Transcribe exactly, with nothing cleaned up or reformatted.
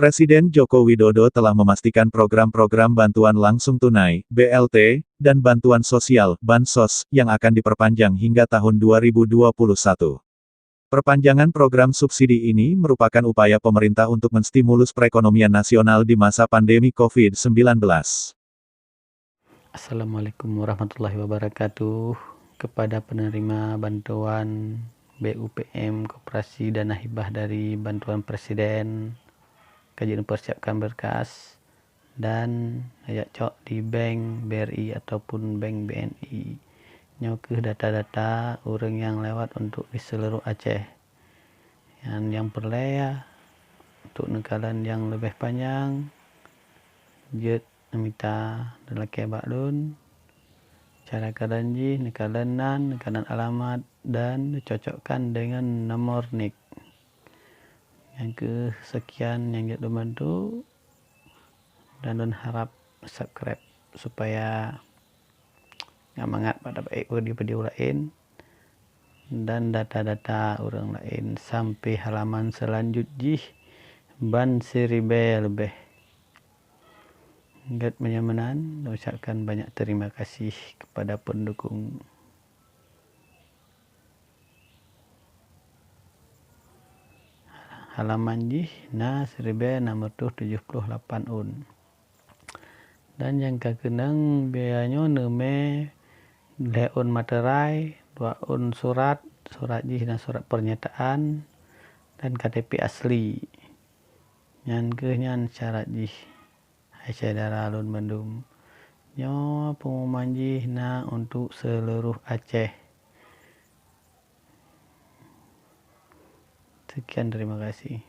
Presiden Joko Widodo telah memastikan program-program bantuan langsung tunai, B L T, dan bantuan sosial, bansos, yang akan diperpanjang hingga tahun dua ribu dua puluh satu. Perpanjangan program subsidi ini merupakan upaya pemerintah untuk menstimulus perekonomian nasional di masa pandemi covid sembilan belas. Assalamualaikum warahmatullahi wabarakatuh. Kepada penerima bantuan B U P M, Koperasi Dana Hibah dari Bantuan Presiden, ka jeuet neupersiapkan berkas dan jak cok di bank B R I ataupun bank B N I. Nyoe kheueh data-data ureuëng nyang lewat untuk di seluruh Aceh. Nyang, nyang peureulée, untuk neukalon nyang leubeh panyang, jeuet neumita dan lakée bak lôn. Cara kalon jih, neukalon nan, neukalon alamat, dan neucocokkan deungon nomor nik. Nyang kheueh sekian nyang jeuet lôn bantu, dan lôn harap subscribe supaya nyan mangat bak tabaék video-video laén dan data-data ureuëng laén sampai halaman seulanjut jih ban siribée leubeh. Gét meunyoe meunan, ucapkan banyak terima kasih kepada pendukung. Halaman jih na siribée enam ratus tujuh puluh lapan un. Dan nyang ka keunong biaya nyoe neumé lhée un materai, dua un surat, surat jih na surat pernyataan, dan K T P asli. Nyan kheueh nyan syarat jih. Hai syedara lôn bandum, nyoe pengumuman jih na untuk seluruh Aceh. Sekian, terima kasih.